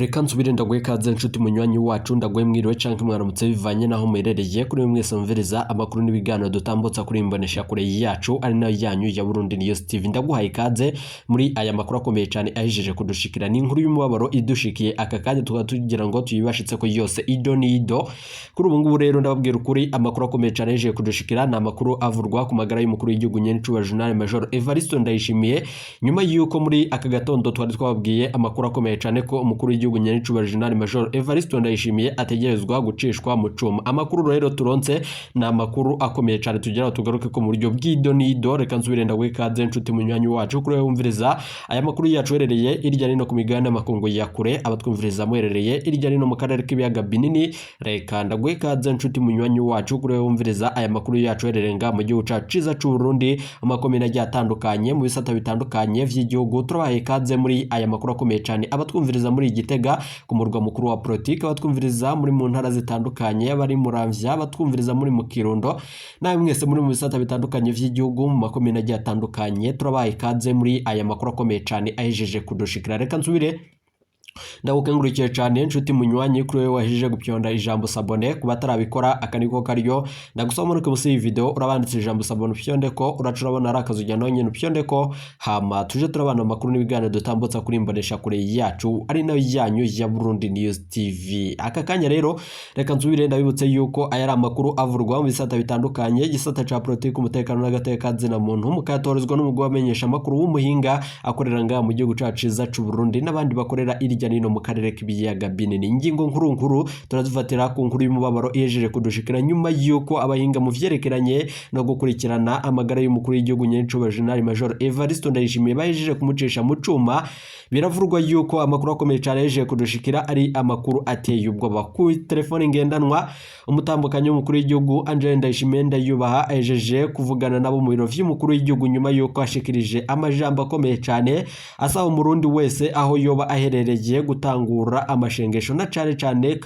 Reka nsubire ndaguhe ikaze, nshuti munywanyi wacu. Ndaguhe mwiriwe canke mwaramutse, bivanye naho muherereye. Kuri mwese mumviriza amakuru n'ibiganiro dutambutsa kuri imbonesha kure yacu, ari nayo yanyu ya Burundi News TV, ndaguhaye ikaze muri aya makuru akomeye cyane ahejeje kudushikira. Ni inkuru y'umubabaro idushikiye aka kanya, tukaba tugira ngo tuyibashitse ko yose ido n'ido. Kuri ubu ngubu rero, ndababwira ukuri, amakuru akomeye cyane ahejeje kudushikira ni amakuru avurwa ku magara y'umukuru w'igihugu nyenicubahiro General Major Evariste Ndayishimiye, nyuma y'uko muri aka gatondo twari twababwiye amakuru akomeye cyane ko umukuru w'igihugu nyenicubahiro General Major Evariste Ndayishimiye ategerezwa gucishwa mu cuma. Amakuru rero turonse ni amakuru akomeye cyane, tugira ngo tugaruke ko mu buryo bw'ido n'ido. Reka nsubire ndaguhe ikaze, nshuti munywanyi wacu, kuri wowe wumviriza aya makuru yacu uherereye irya nino ku migabane y'amakungu ya kure, abatwumviriza muherereye irya nino mu karere k'ibiyaga binini. Reka ndaguhe ikaze, nshuti munywanyi wacu, kuri wowe wumviriza aya makuru yacu uherereye nga mu gihugu cacu ciza c'u Burundi, mu makomine agiye atandukanye, mu bisata bitandukanye vy'igihugu. Turabahaye ikaze muri aya makuru akomeye cyane. Abatwumviriza muri Gitega ku murwa mukuru wa politike, abatwumviriza muri mu ntara zitandukanye, bari Muramvya, abatwumviriza muri mu Kirundo, nawe mwese muri mu bisata bitandukanye vy'igihugu, mu makomine agiye atandukanye, turabahaye ikaze muri aya makuru akomeye cyane ahejeje kudushikira. Reka nsubire ndagukengurukiye cyane, nshuti munywanyi, kuri wowe wahije gupyonda ijambo "s'abonner". Kuba atarabikora, aka niko karyo ndagusaba. Muri munsi y'iyi video urabanditse ijambo "s'abonner", upyonde ko uraca urabona ari akazu ujya nyine, upyonde ko, hama tuje turabana amakuru n'ibiganiro dutambutsa kuri imbonesha kure yacu, ari nayo yanyu ya Burundi News TV. Aka kanya rero, reka nsubire ndabibutse yuko aya ari amakuru avurwa mu bisata bitandukanye, igisata ca politiki, umutekano n'agateka zina muntu, mukayatorezwa n'umugwi wamenyesha amakuru w'umuhinga akorera ngaha mu gihugu cacu ciza c'u Burundi n'abandi bakorera irya nino mu karere k'ibiyaga binini. Ingingo nkuru nkuru turazifatira ku nkuru y'umubabaro ihejeje kudushikira, nyuma y'uko abahinga mu vyerekeranye no gukurikirana amagara y'umukuru w'igihugu nyenicubahiro General Major Evariste Ndayishimiye bahejeje kumucisha mu cuma. Biravurwa yuko amakuru akomeye cyane yahejeje kudushikira ari amakuru ateye ubwoba. Ku telefone ngendanwa, umutambukanyi w'umukuru w'igihugu Angel Ndayishimiye Ndayubaha ahejeje kuvugana nabo mu biro vy'umukuru w'igihugu, nyuma y'uko ashikirije amajambo akomeye cyane asaba umurundi wese aho yoba aherereye gutangura amashengesho, na cane cane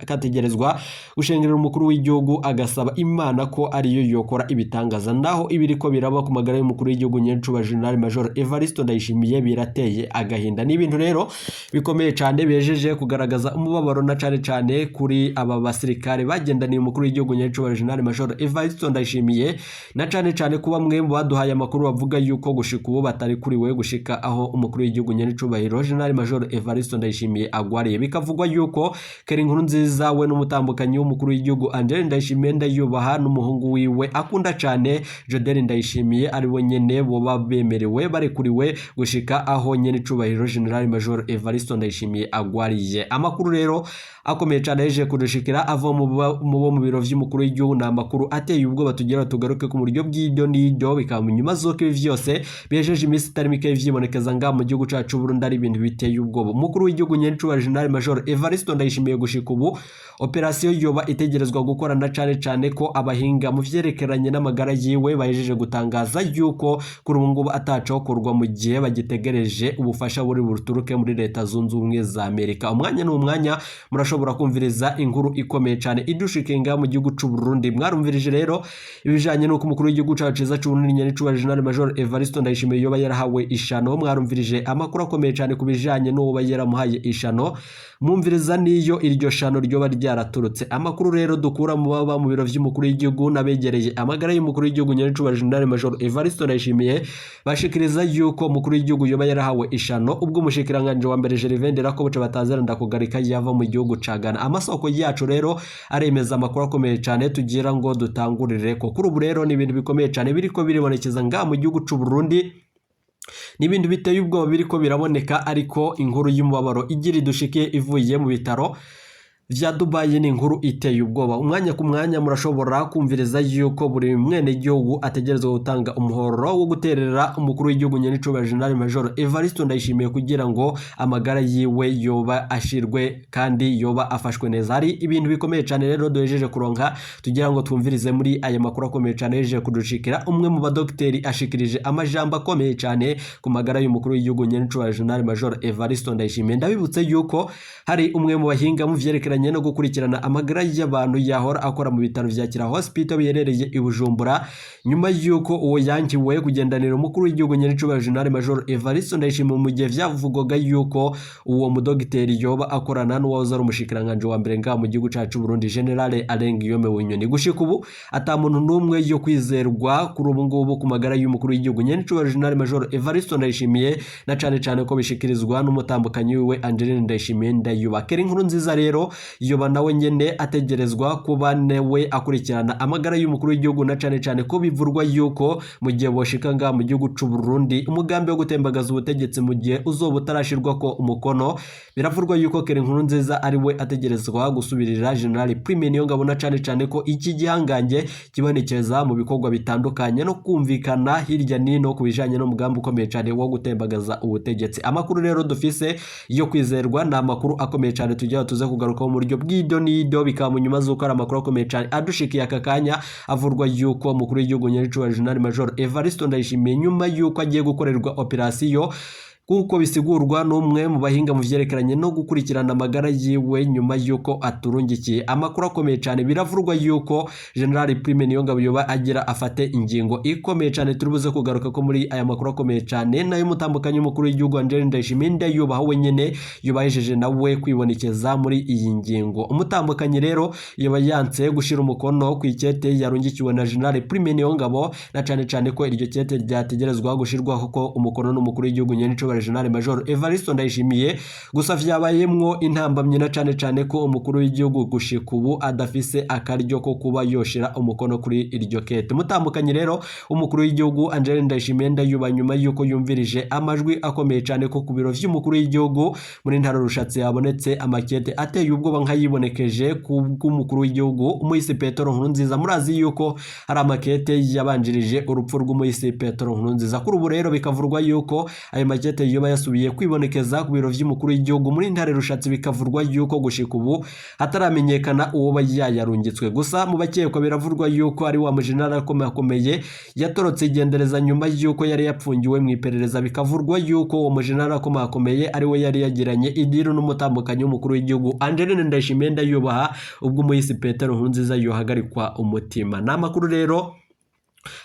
kategerezwa gushengerera umukuru w'igihugu, agasaba Imana ko ariyo yokora ibitangaza. Naho ibiriko biraba ku magara y'umukuru w'igihugu nyenicubahiro General Major Evariste Ndayishimiye birateye agahinda. Ni ibintu rero bikomeye cyane bejeje kugaragaza umubabaro, na cane cane kuri aba basirikare bagendaniye umukuru w'igihugu nyenicubahiro General Major Evariste Ndayishimiye, na cane cane kuba bamwe mu baduhaye amakuru bavuga yuko gushika ubu batari kuriwe gushika aho umukuru w'igihugu nyenicubahiro General Major Evariste Ndayishimiye agwariye. Bikavugwa yuko Keri Inkuru Nziza we n'umutambukanyi w'umukuru w'igihugu Angel Ndayishimiye Ndayubaha n'umuhungu wiwe akunda cane Jodel Ndayishimiye ari we nyene boba bemerewe, barekuriwe gushika aho nyenicubahiro General Major Evariste Ndayishimiye agwariye. Amakuru rero akomeye cane yaje kudushikira ava mu bo mu biro vy'umukuru w'igihugu ni amakuru ateye ubwoba, tugira tugaruke ku buryo bw'ibyo n'ibyo. Bikaba mu nyuma z'uko ibi vyose bihejeje iminsi itari mike vyibonekeza ngaha mu gihugu cacu Burundi, ari ibintu biteye ubwoba. Umukuru w'igihugu nyenicubahiro General Major Evariste Ndayishimiye, gushika ubu operasiyo yoba itegerezwa gukorana, cane cane ko abahinga mu vyerekeranye n'amagara yiwe bahejeje gutangaza yuko kuri ubu ngubu atacokorwa mu gihe bagitegereje ubufasha buri buturuke muri Leta Zunze Ubumwe za Amerika. Umwanya ni umwanya murashobora kumviriza inkuru ikomeye cane idushikiye ngaha mu gihugu c'u Burundi. Mwarumvirije rero ibijanye n'uko umukuru w'igihugu cacu ciza c'u Burundi nyenicubahiro General Major Evariste Ndayishimiye yoba yarahawe ishano. Mwarumvirije amakuru akomeye cane ku bijanye n'uwo yaramuhaye ishano, mwumviriza n'iyo iryo shano ryoba ryaraturutse. Amakuru rero dukura mu baba mu biro vy'umukuru w'igihugu n'abegereye amagara y'umukuru w'igihugu nyenicubahiro General Major Evariste Ndayishimiye bashikiriza yuko umukuru w'igihugu yoba yarahawe ishano ubwo umushikiranganje wa mbere Gervais Ndirakobuca batazera ndakugarika yava mu gihugu ca Ghana. Amasoko yacu rero aremeza amakuru akomeye cane tugira ngo dutangurire ko kuri ubu. Rero ni ibintu bikomeye cane biriko biribonekeza ngaha mu gihugu c'u Burundi, ni ibintu biteye ubwoba biriko biraboneka. Ariko inkuru y'umubabaro igira idushike ivuye mu bitaro vya Dubai ni inkuru iteye ubwoba. Umwanya ku mwanya murashobora kumviriza yuko buri mwene gihugu ategerezwa gutanga umuhoro wo guterera umukuru w'igihugu nyenicubahiro General Major Evariste Ndayishimiye, kugira ngo amagara yiwe yoba ashirwe kandi yoba afashwe neza. Hari ibintu bikomeye cyane rero duhejeje kuronka, tugira ngo twumvirize muri aya makuru akomeye cyane yejeje kudushikira. Umwe mu badokiteri ashikirije amajambo akomeye cyane ku magara y'umukuru w'igihugu nyenicubahiro General Major Evariste Ndayishimiye. Ndabibutse yuko hari umwe mu bahinga mu vyerekeranye vyerekeranye no gukurikirana amagara y'abantu yahora akora mu bitaro vya Kira Hospital biherereye i Bujumbura, nyuma y'uko uwo yankiwe kugendanira umukuru w'igihugu nyenicubahiro General Major Evariste Ndayishimiye, mu gihe vyavugwaga yuko uwo mudogiteri yoba akorana n'uwahoze ari umushikiranganje wa mbere ngaha mu gihugu cacu Burundi, General Alain Guillaume Bunyoni. Gushika ubu ata muntu n'umwe yo kwizerwa kuri ubu ngubu ku magara y'umukuru w'igihugu nyenicubahiro General Major Evariste Ndayishimiye, na cane cane ko bishikirizwa n'umutambukanyi wiwe Angeline Ndayishimiye Ndayubaka. Inkuru nziza rero yoba nawe nyene ategerezwa kuba newe akurikirana amagara y'umukuru w'igihugu, na cane cane ko bivurwa yuko mu gihe boshika ngaha mu gihugu c'u Burundi umugambi wo gutembagaza ubutegetsi mu gihe uzoba utarashirwa ko umukono, biravurwa yuko Kera inkuru nziza ari we ategerezwa gusubirira General Prime Niyongabo, na cane cane ko iki gihangange kibonekeza mu bikorwa bitandukanye no kumvikana hirya nino ku bijanye n'umugambi ukomeye cane wo gutembagaza ubutegetsi. Amakuru rero dufise yo kwizerwa ni amakuru akomeye cane tujya tuze kugarukaho mu buryo bw'ido n'ido, bikaba mu nyuma z'uko ari amakuru akomeye cane adushikiye aka kanya, avurwa yuko umukuru w'igihugu nyenicubahiro General Major Evariste Ndayishimiye, nyuma yuko agiye gukorerwa operasiyo, kuko bisigurwa n'umwe mu bahinga mu vyerekeranye no gukurikirana amagara yiwe, nyuma yuko aturungikiye amakuru akomeye cyane, biravurwa yuko General Prime Niyongabo yoba agira afate ingingo ikomeye cyane turibuze kugaruka ko muri aya makuru akomeye cyane, nayo mutambukanyi umukuru w'igihugu Angeline Ndayishimiye Ndayubaha wenyene yubahejeje nawe kwibonekeza muri iyi ngingo. Umutambukanyi rero yoba yanse gushira umukono ku ikete yarungikiwe na General Prime Niyongabo, na cane cane ko iryo kete ryategerezwa gushirwaho ko umukono n'umukuru w'igihugu nyenicubahiro General Major Evariste Ndayishimiye. Gusa vyabayemwo intambamyi, na cane cane ko umukuru w'igihugu gushika ubu adafise akaryo ko kuba yoshira umukono kuri iryo kete. Mutambukanye rero umukuru w'igihugu Angeline Ndayishimiye Ndayuba, nyuma yuko yumvirije amajwi akomeye cane ko ku biro vy'umukuru w'igihugu muri ntara Rushatsi yabonetse amakete ateye ubwoba nkayibonekeje ku bw'umukuru w'igihugu Umuhisi Petero Nkurunziza. Murazi yuko hari amakete yabanjirije urupfu rw'Umuhisi Petero Nkurunziza. Kuri ubu rero bikavurwa yuko ayo makete yoba yasubiye kwibonekeza ku biro vy'umukuru w'igihugu muri ntare Rushatsi, bikavurwa yuko gushika ubu hataramenyekana uwo yayarungitswe. Gusa mu bakekwa biravurwa yuko ari wa mujenerali akomeye yatorotse igendereza nyuma yuko yari yapfungiwe mu iperereza. Bikavurwa yuko uwo mujenerali akomeye ari we yari yagiranye idiru n'umutambukanyi w'umukuru w'igihugu Angeline Ndayishimiye Ndayubaha ubwo umuhisi Petero Nkurunziza yohagarikwa umutima. Ni amakuru rero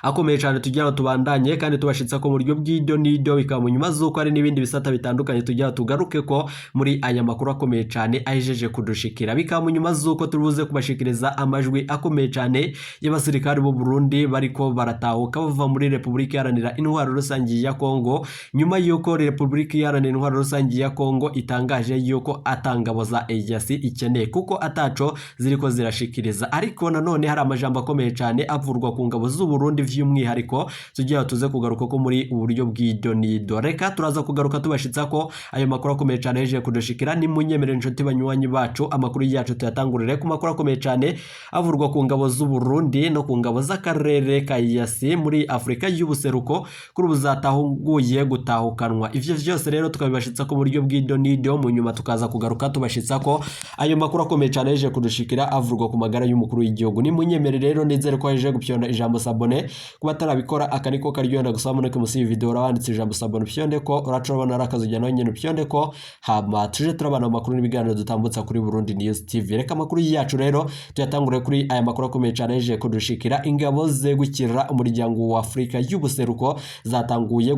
akomeye cyane tugira ngo tubandanye kandi tubashitsa ko mu buryo bw'ibyo n'ibyo, bikaba mu nyuma z'uko hari n'ibindi bisata bitandukanye tugira tugaruke ko muri aya makuru akomeye cyane ahejeje kudushikira. Bikaba mu nyuma z'uko turubuze kubashikiriza amajwi akomeye cyane y'abasirikari b'u Burundi bariko baratahuka bava muri Repubulika Iharanira Intwaro Rusange ya Kongo, nyuma y'uko Repubulika Iharanira Intwaro Rusange ya Kongo itangaje yuko atangabo za EAC ikeneye kuko ataco ziriko zirashikiriza. Ariko nanone hari amajambo akomeye cyane avurwa ku ngabo z'u Burundi vy'umwihariko tugira tuze kugaruka ko muri uburyo bw'idonido. Reka turaza kugaruka tubashitsa ko ayo makuru akomeye cyane yeje kudushikira. Ni munyemerere inshuti banywanyi bacu, amakuru yacu tuyatangurire ku makuru akomeye cyane avurwa ku ngabo z'u Burundi no ku ngabo z'akarere ka EAC muri Afrika y'ubuseruko kuri ubu zatahuguye gutahukanwa. Ivyo vyose rero tukabibashitsa ko mu buryo bw'idonido, mu nyuma tukaza kugaruka tubashitsa ko ayo makuru akomeye cyane yeje kudushikira avurwa ku magara y'umukuru w'igihugu. Ni munyemerere rero nizere ko yeje gupyonda ijambo s'abonner. Kuba atarabikora aka niko karyohera gusa muneke musi iyi video urabanditse ijambo s'abonner, upyonde ko uraca urabona ari akazu nawe nyene upyonde ko, hama tuje turabana mu makuru n'ibiganiro dutambutsa kuri Burundi News TV. Reka amakuru yacu rero tuyatangure kuri aya makuru akomeye cyane yeje kudushikira. Ingabo zegukira umuryango wa Afrika y'ubuseruko zatanguye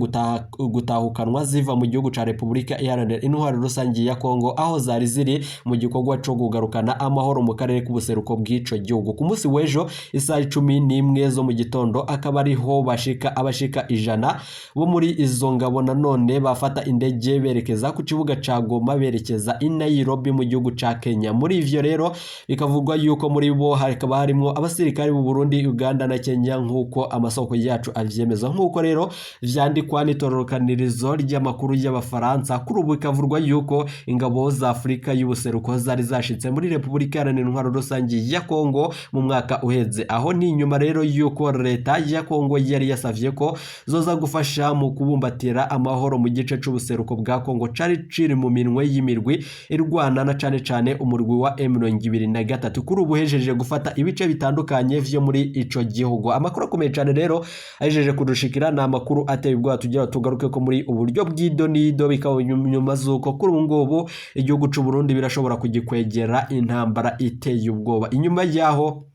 gutahukanwa ziva mu gihugu ca Repubulika Iharanira Intwaro Rusange ya Kongo, aho zari ziri mu gikorwa co kugarukana amahoro mu karere k'ubuseruko bw'ico gihugu. Ku munsi w'ejo isaha 11 zo mu gitondo akaba ariho bashika abashika 100 bo muri izo ngabo nanone bafata indege berekeza ku kibuga ca Goma berekeza i Nairobi mu gihugu ca Kenya. Muri ivyo rero bikavugwa yuko muri bo hakaba harimwo abasirikari b'u Burundi, Uganda na Kenya, nk'uko amasoko yacu avyemeza. Nk'uko rero vyandikwa n'itororokanirizo ry'amakuru y'Abafaransa, kuri ubu bikavugwa yuko ingabo za Afurika y'ubuseruko zari zashitse muri Repubulika Iharanira Intwaro Rusange ya Kongo mu mwaka uheze. Aho ni inyuma rero yuko leta Leta ya Kongo yari yasavye ko zoza gufasha mu kubumbatira amahoro mu gice c'ubuseruko bwa Kongo cari ciri mu minwe y'imirwi irwana, na cane cane umurwi wa M23, kuri ubu uhejeje gufata ibice bitandukanye vyo muri ico gihugu. Amakuru akomeye cane rero ahejeje kudushikira ni amakuru ateye ubwoba, tugira tugaruke ko muri uburyo bw'idonido. Bikaba nyuma z'uko kuri ubu ngubu igihugu c'u Burundi birashobora kugikwegera intambara iteye ubwoba, inyuma yaho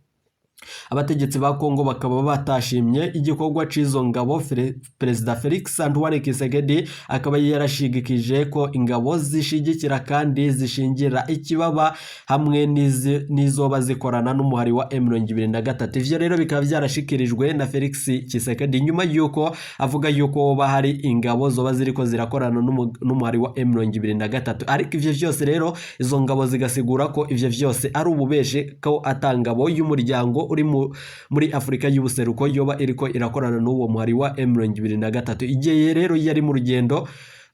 abategetsi ba Kongo bakaba batashimye igikorwa c'izo ngabo. Perezida Felix Antoine Tshisekedi akaba yarashigikije ko ingabo zishigikira kandi zishingira ikibaba hamwe n'izoba zikorana n'umuhari wa M23. Ivyo rero bikaba vyarashikirijwe na Felix Tshisekedi nyuma yuko avuga yuko hoba hari ingabo zoba ziriko zirakorana n'umuhari wa M23, ariko ivyo vyose rero izo ngabo zigasigura ko ivyo vyose ari ububeshi, ko atangabo y'umuryango uri muri Afrika y'ubuseruko yoba iriko irakorana n'uwo muhari wa M23. Igihe rero yari mu rugendo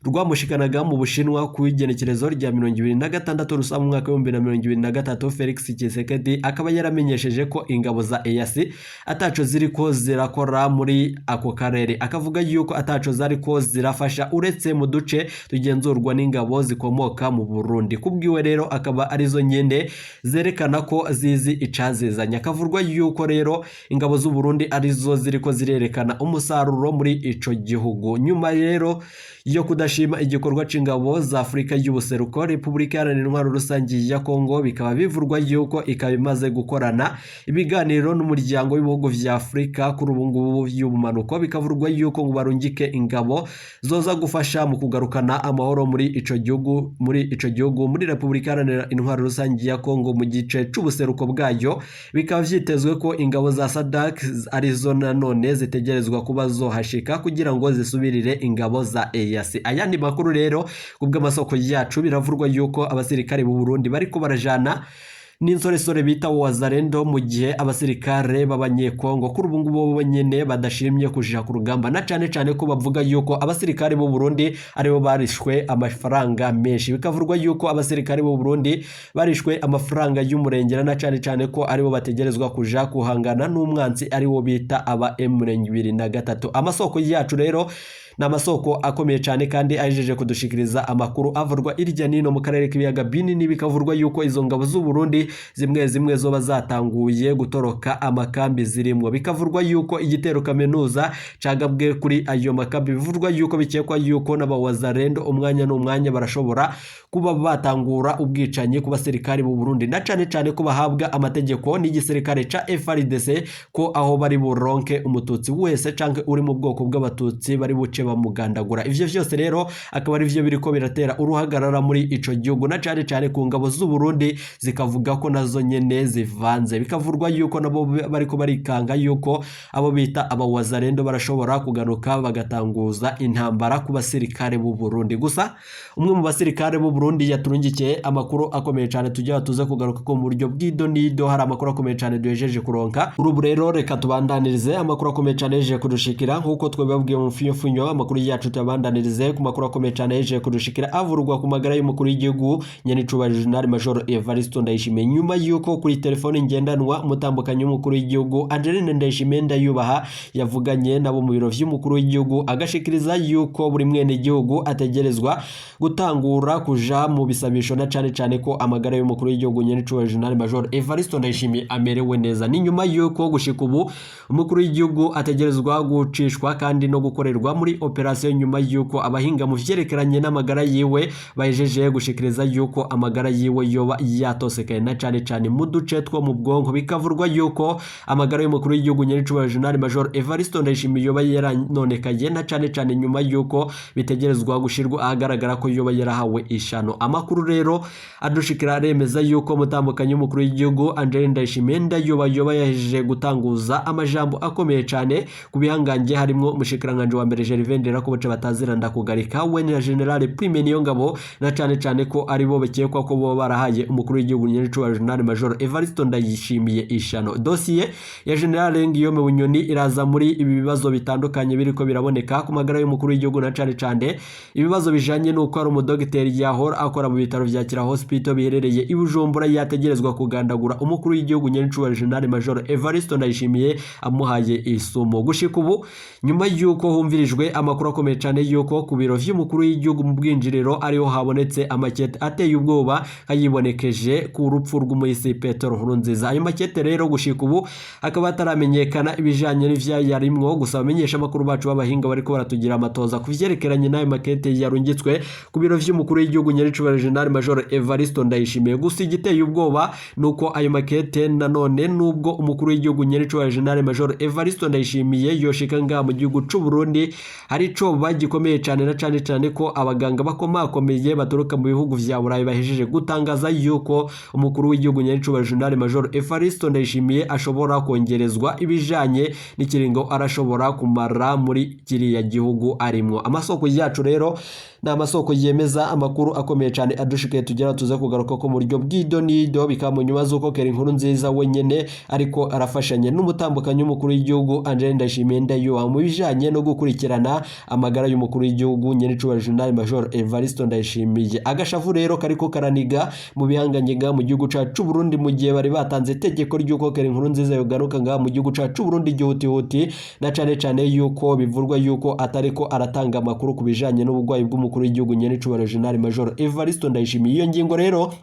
rwamushikanaga mu Bushinwa ku igenekerezo rya 26 Rusama mu mwaka 2023, Felix Tshisekedi akaba yaramenyesheje ko ingabo za EAC ataco ziriko zirakora muri ako karere, akavuga yuko ataco zariko zirafasha uretse mu duce tugenzurwa n'ingabo zikomoka mu Burundi. Kubwiwe rero akaba arizo nyene zerekana ko zizi icazizanye. Akavurwa yuko rero ingabo z'u Burundi arizo ziriko zirerekana umusaruro muri ico gihugu. Nyuma rero yo kudashima igikorwa c'ingabo za Afrika y'ubuseruko, Repubulika Iharanira Intwaro Rusange ya Kongo bikaba bivurwa yuko ikaba imaze gukorana ibiganiro n'umuryango w'ibihugu vya Afrika kuri ubu ngubu y'ubumanuko, bikavurwa yuko ngo barungike ingabo zoza gufasha mu kugarukana amahoro muri ico gihugu, muri Repubulika Iharanira Intwaro Rusange ya Kongo, mu gice c'ubuseruko bwayo. Bikaba vyitezwe ko ingabo za SADC arizo nanone zitegerezwa kuba zohashika kugira ngo zisubirire ingabo za EAC. Ayandi makuru rero kubw'amasoko yacu, biravurwa yuko abasirikare b'u Burundi bariko barajana n'insoresore bita Wazalendo, mu gihe abasirikare b'Abanyekongo kuri ubu ngubu bo nyene badashimye kuja ku rugamba, na cane cane ko bavuga yuko abasirikare b'u Burundi aribo barishwe amafaranga menshi. Bikavurwa yuko abasirikare b'u Burundi barishwe amafaranga y'umurengera, na cane cane ko aribo bategerezwa kuja kuhangana n'umwansi ariwo bita aba M23. Amasoko yacu rero ni amasoko akomeye cyane kandi ajeje kudushikiriza amakuru avurwa irya nino mu karere k'ibiyaga binini. Bikavurwa yuko izo ngabo z'u Burundi zimwe zimwe zoba zatanguye gutoroka amakambi zirimwo. Bikavurwa yuko igitero kaminuza cagabwe kuri ayo makambi. Bivurwa yuko bikekwa yuko n'abawazarendo umwanya n'umwanya barashobora kuba batangura ubwicanyi ku basirikari b'u Burundi, na cane cane ko bahabwa amategeko n'igisirikare ca FARDC ko aho bari buronke umututsi wese canke uri mu bwoko bw'abatutsi bari buce bamugandagura. Ivyo vyose rero akaba ari vyo biriko biratera uruhagarara muri ico gihugu, na cane cane ku ngabo z'u Burundi, zikavuga ko nazo nyene zivanze. Bikavurwa yuko nabo bariko barikanga yuko abo bita abawazarendo barashobora kugaruka bagatanguza intambara ku basirikare b'u Burundi. Gusa umwe mu basirikare b'u Burundi yaturungikiye amakuru akomeye cyane tujya tuze kugaruka ko mu buryo bw'idonido. Hari amakuru akomeye cyane duhejeje kuronka kuri ubu. Rero reka tubandanirize amakuru akomeye cyane yejeje kudushikira nk'uko twabibabwiye mu mfunyofunyo. Amakuru yacu tuyabandanirize ku makuru akomeye cyane yejeje kudushikira avurwa ku magara y'umukuru w'igihugu nyenicubahiro General Major Evariste Ndayishimiye, nyuma y'uko kuri telefone ngendanwa umutambukanyi w'umukuru w'igihugu Angeline Ndayishimiye Ndayubaha yavuganye nabo mu biro vy'umukuru w'igihugu, agashikiriza yuko buri mwene gihugu ategerezwa gutangura kuja mu bisabisho, na cane cane ko amagara y'umukuru w'igihugu nyenicubahiro General Major Evariste Ndayishimiye amerewe neza. Ni nyuma y'uko gushika ubu umukuru w'igihugu ategerezwa gucishwa kandi no gukorerwa muri operation, nyuma y'uko abahinga mu vyerekeranye n'amagara yiwe bahejeje gushikiriza yuko amagara yiwe yoba yatosekaye, na cane cane mu duce two mu bwonko. Bikavurwa yuko amagara y'umukuru w'igihugu nyenicubahiro General Major Evariste Ndayishimiye yoba yaranonekaye, na cane cane nyuma y'uko bitegerezwa gushirwa ahagaragara ko yoba yarahawe ishano. Amakuru rero adushikira aremeza yuko mutambukanyi w'umukuru w'igihugu Angeline Ndayishimiye Ndayuba yoba yahejeje gutanguza amajambo akomeye cane ku bihangange, harimwo umushikiranganje wa mbere Gervais Gervais Ndirakobuca batazira ndakugarika, we na General Prime Niyongabo, na cane cane ko ari bo bakekwa ko bo barahaye umukuru w'igihugu nyenicubahiro General Major Evariste Ndayishimiye ishano. Dosiye ya General Guillaume Bunyoni iraza muri ibi bibazo bitandukanye biriko biraboneka ku magara y'umukuru w'igihugu, na cane cane ibibazo bijanye n'uko ari umudogiteri yahora akora mu bitaro vya Kira Hospital biherereye i Bujumbura, yategerezwa kugandagura umukuru w'igihugu nyenicubahiro General Major Evariste Ndayishimiye amuhaye isumo. Gushika ubu, nyuma y'uko humvirijwe amakuru akomeye cane y'uko ku biro vy'umukuru w'igihugu mu bwinjiriro ariho habonetse amakete ateye ubwoba ayibonekeje ku rupfu rw'umuhisi Petero Nkurunziza, ayo makete rero gushika ubu akaba ataramenyekana ibijanye n'ivyayarimwo. Gusa abamenyesha amakuru bacu b'abahinga bariko baratugira amatoza ku vyerekeranye n'ayo makete yarungitswe ku biro vy'umukuru w'igihugu nyenicubahiro General Major Evariste Ndayishimiye. Gusa igiteye ubwoba nuko ayo makete nanone, nubwo umukuru w'igihugu nyenicubahiro General Major Evariste Ndayishimiye yoshika ngaha mu gihugu c'u Burundi, hari icoba gikomeye cane, na cane cane ko abaganga bakomakomeye baturuka mu bihugu vya Burayi bahejeje gutangaza yuko umukuru w'igihugu nyenicubahiro General Major Evariste Ndayishimiye ashobora kongerezwa ibijanye n'ikiringo arashobora kumara muri kiriya gihugu arimwo. Amasoko yacu rero ni amasoko yemeza amakuru akomeye cyane adushikiye, tugera tuze kugaruka ko mu buryo bw'idonido. Bikaba mu nyuma z'uko Kera inkuru nziza wenyene ariko arafashanya n'umutambukanyi w'umukuru w'igihugu Angel Ndayishimiye Ndayuha mu bijanye no gukurikirana amagara y'umukuru w'igihugu nyenicubahiro General Major Evariste Ndayishimiye. Agashavu rero kariko karaniga mu bihanganyega mu gihugu cacu c'u Burundi, mu gihe bari batanze itegeko ry'uko Kera inkuru nziza yogaruka ngaha mu gihugu cacu c'u Burundi gihutihuti, na cane cane yuko bivurwa yuko atariko aratanga amakuru ku bijanye n'uburwayi bw'umukuru w'igihugu nyenicubahiro General Major Evariste Ndayishimiye. Iyo ngingo rero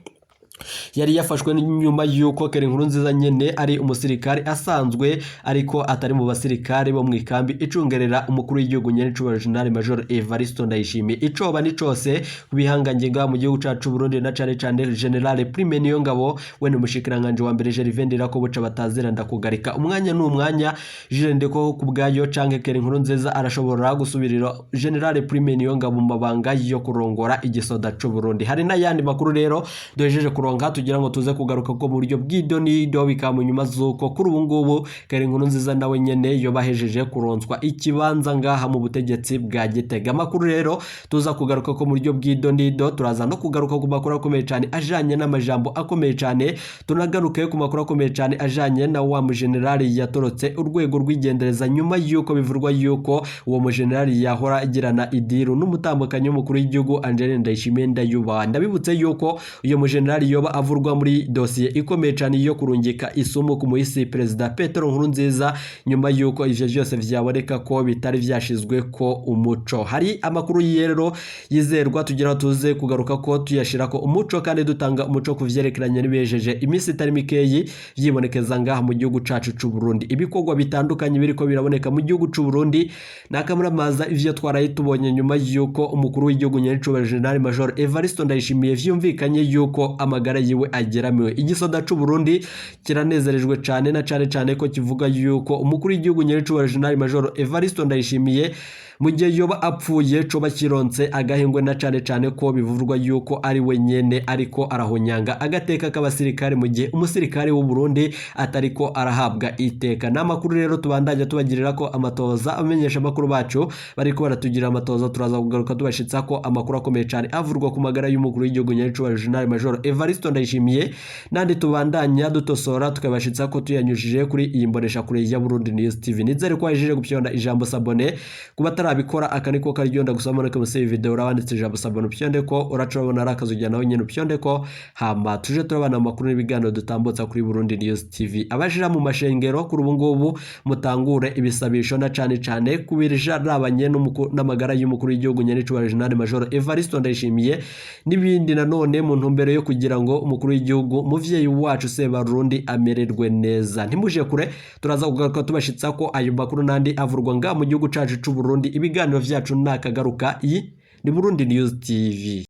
yari yafashwe nyuma y'uko Kera inkuru nziza nyene ari umusirikare asanzwe, ariko atari mu basirikare bo mu ikambi icungerera umukuru w'igihugu nyenicubahiro General Major Evariste Ndayishimiye. Icoba ni cose ku bihangange ngaha mu gihugu cacu Burundi, na cane cane General Prime Niyongabo we ni umushikiranganje wa mbere Gervais Ndirakobuca batazira ndakugarika. Umwanya ni umwanya, Jules Ndeko ku bwayo canke Kera inkuru nziza arashobora gusubirira General Prime Niyongabo mu mabanga yo kurongora igisoda c'u Burundi. Hari n'ayandi makuru rero duhejeje kuronka tugira ngo tuze kugaruka ko mu buryo bw'idonido. Bikaba mu nyuma z'uko kuri ubu ngubu Kera inkuru nziza nawe nyene yobahejeje kuronswa ikibanza ngaha mu butegetsi bwa Gitega. Amakuru rero tuza kugaruka ko mu buryo bw'idonido, turaza no kugaruka ku makuru akomeye cyane ajanye n'amajambo akomeye cyane, tunagaruke ku makuru akomeye cyane ajanye na wa mujenerali yatorotse urwego rw'igendereza, nyuma y'uko bivurwa yuko uwo mujenerali yahora agirana idiru n'umutambukanyi w'umukuru w'igihugu Angeline Ndayishimiye Ndayubaha. Ndabibutse yuko uyo mujenerali yoba avurwa muri dosiye ikomeye cyane yo kurungika isumu ku muhisi perezida Petero Nkurunziza, nyuma y'uko ivyo vyose vyaboneka ko bitari vyashizwe ko umuco. Hari amakuru rero yizerwa tugira tuze kugaruka ko tuyashira ko umuco, kandi dutanga umuco ku vyerekeranye n'ibihejeje iminsi itari mikeyi vyibonekeza ngaha mu gihugu cacu c'u Burundi. Ibikorwa bitandukanye biriko biraboneka mu gihugu c'u Burundi nakamuramaza ivyo twaraye tubonye nyuma y'uko umukuru w'igihugu nyenicubahiro General Major Evariste Ndayishimiye vyumvikanye yuko amagara yiwe ageramiwe. Igisoda c'u Burundi kiranezerejwe cane, na cane cane ko kivuga yuko umukuru w'igihugu nyenicubahiro General Major Evariste Ndayishimiye mu gihe yoba apfuye coba kironse agahengwe, na cane cane ko bivurwa yuko ari we nyene ariko arahonyanga agateka k'abasirikare, mu gihe umusirikare w'u Burundi atariko arahabwa iteka. N'amakuru rero tubandanya tubagirira ko amatoza, amenyesha amakuru bacu bariko baratugira amatoza. Turaza kugaruka tubashitsa ko amakuru akomeye cane avurwa ku magara y'umukuru w'igihugu nyenicubahiro General Major Evariste Ndayishimiye, nandi tubandanya dutosora tukabashitsa ko tuyanyujije kuri iyi mbonesha kure ya Burundi News TV. Nizere ko wajeje gupyonda ijambo s'abonner. Kuba atarabikora, aka niko karyo ndagusaba ko munsi y'iyi video urabanditse ijambo s'abonner, upyonde ko uraca urabona ari akazu nawe nyene upyonde ko, hama tuje turabana amakuru n'ibiganiro dutambutsa kuri Burundi News TV. Abajira mu mashengero kuri ubu ngubu mutangure ibisabisho, na cane cane kubirabanye n'amagara y'umukuru w'igihugu nyenicubahiro General Major Evariste Ndayishimiye n'ibindi, nanone mu ntumbero yo kugira ngo umukuru w'igihugu muvyeyi wacu Sebarundi amererwe neza. Ntimuje kure, turaza kugaruka tubashitsa ko ayo makuru nandi avurwa nga mu gihugu cacu c'u Burundi. Ibiganiro vyacu nakagaruka. Iyi ni Burundi News TV.